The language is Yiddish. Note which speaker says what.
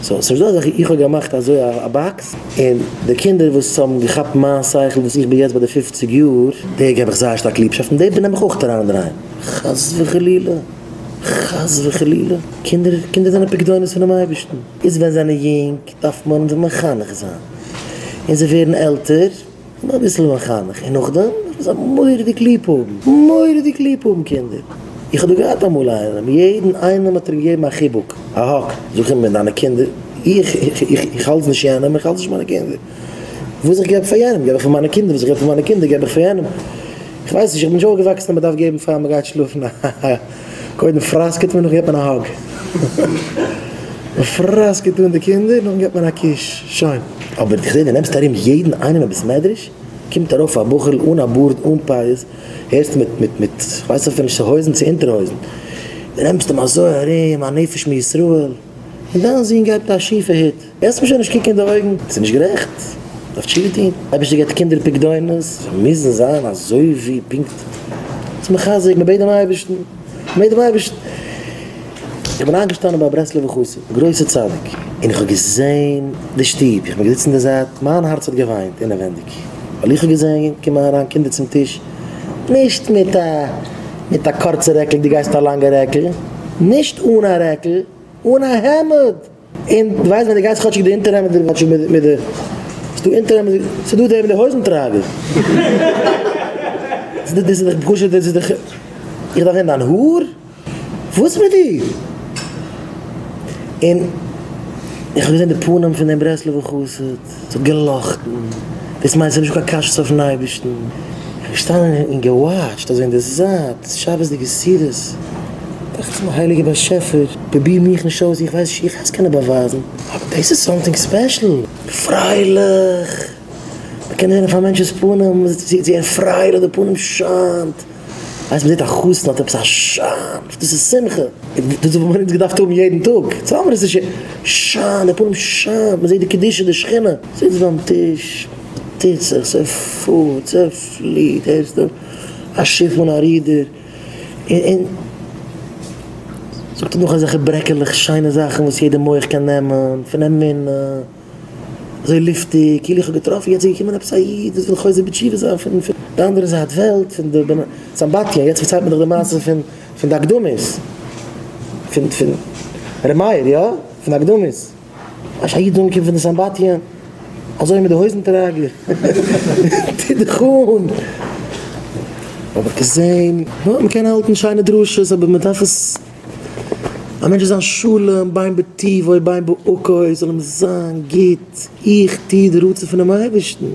Speaker 1: so ס'נישט דא אזאך איך האב געמאכט אזוי א box, און די קינדער וואס האבן געכאפט מיין שכל וואס איך בין יעצט ביי די פופציג יאר, די געב איך זייער שטארק ליבשאפט און די נעם איך אויך אריין אינדערהיים, חס וחלילה, חס וחלילה, קינדער קינדער זענען פקדונות פונעם אייבערשטן, איז ווען זענען יונג דארף מען זיי מחנך זיין, און זיי ווערן עלטער. נאר אביסל מחנך, און נאכדעם דארף מען זיי מורא'דיג ליב האבן, מורא'דיג ליב האבן קינדער. איך האב דא געהאט אמאל איינעם, יעדן איינעם האט ער געגעבן א חיבוק, א hug, זאג איך אים, מיט דיינע קינדער, איך, איך, איך האלז נישט יענעם, איך האלז נישט מיינע קינדער. וואס איך געב פאר יענעם, געב איך פאר מיינע קינדער, וואס איך געב פאר מיינע קינדער, געב איך פאר יענעם. איך ווייס נישט, איך בין נישט אויפגעוואקסן אז מען דארף געבן פאר מען גייט שלאפן א קודם פראסקעט מען נאכדעם געבט מען א hug. מען פראסקעט אן די קינדער נאכדעם געבט מען א קיש, שוין. אבער איך זעה די נעמסט ארום יעדן איינעם אין בית מדרש, קומט ארויף א בחור'ל אן א בארד אן פאות, הערסט מיט מיט מיט כ'ווייס אפילו נישט צו הויזן צו אונטערהויזן, די נעמסט אים אזוי ארום א נפש מישראל, און דיין זון גייט מיט א שיפע הוט. קענסט מיר שוין נישט קוקן אין די אויגן, ס'איז נישט גערעכט, מ'דארף תשובה טון, אייבערשטער געבט קינדער פקדונות, זיי מוזן זיין אזוי ווי פונקט, ס'איז מחזק, מ'בעט דעם אייבערשטן, מ'בעט דעם אייבערשטן. איך בין איינגעשטאנען ביי א ברסלב'ער חסיד, גרויסע צדיק, און איך האב געזען די שטוב, איך בין געזיצן אין די זייט, מיין הארץ האט געוויינט אינעווענדיג, ווייל איך האב געזען קומען אריין קינדער צום טיש, נישט מיט א מיט א קורצע רעקל, דו גייסט א לאנגע רעקל, נישט אן א רעקל, אן א העמד! און דו ווייסט ווען דו גייסט כאטשיג די אונטערהעמד מיט די מיט די ס'דא אונטערהעמד ס'דא די מיט די הויזן טראגער דאס איז דאך פשוט דאס איז דאך איך דארף זען דיין האר? וואס מיט דיר? און איך האב געזען די פנים פון דעם ברסלב'ער חסיד ס'האט געלאכטן דאס מיינט ס'איז נישטא קיין קשיות אויפן אייבערשטן איך בין געשטאנען און געוואטשט אזוי אין די זייט שבת'דיגע סעודות דאכט זיך מיר הייליגער באשעפער פרוביר מיך נישט אויס, איך ווייס נישט, איך גיי עס קענען באווייזן, אבער דאס איז something special, פרייליך, מען קען זען אויף א מענטש'ס פנים צו ער פרייליך, די פנים שיינט, ווייסט מען זעט א חתן האט עפעס א שיין, דאס איז שמחה, דאס וואלט מען אונז געדארפט האבן יעדן טאג, צו האבן עס איז שיין, די פנים שיינט, מען זעט די קדושה, די שכינה, זיצט ביים טיש, טוט זיך, ס'פארט, ס'פליט, הערסטו, א שיף אן א רודער. און זאגט ער נאך אזעלכע ברעקעלעך שיינע זאכן וואס יעדע מח קען נעמען, פון אמונה, אזוי לופטיג, כאילו איך האב געטראפן יעצט איז געקומען עפעס א איד וואס וויל חוזר בתשובה זיין פון די אנדערע זייט וועלט, פון די סמבטיון, יעצט פארציילט מען דאך די מעשה פון פון די אקדמות, פון פון ר' מאיר, יא? פון די אקדמות. א איד אנגעקומען פון די סמבטיון, אזוי מיט די הויזן טראגער, טו דיך אן! האב איך געזען, נו, מען קען האלטן שיינע דרשות, אבער מען דארף עס, א מענטש זאל זיין שלום בין בטובו בין בעקו, זאל אים זיין גוט, איך טו די רצון פונעם אייבערשטן.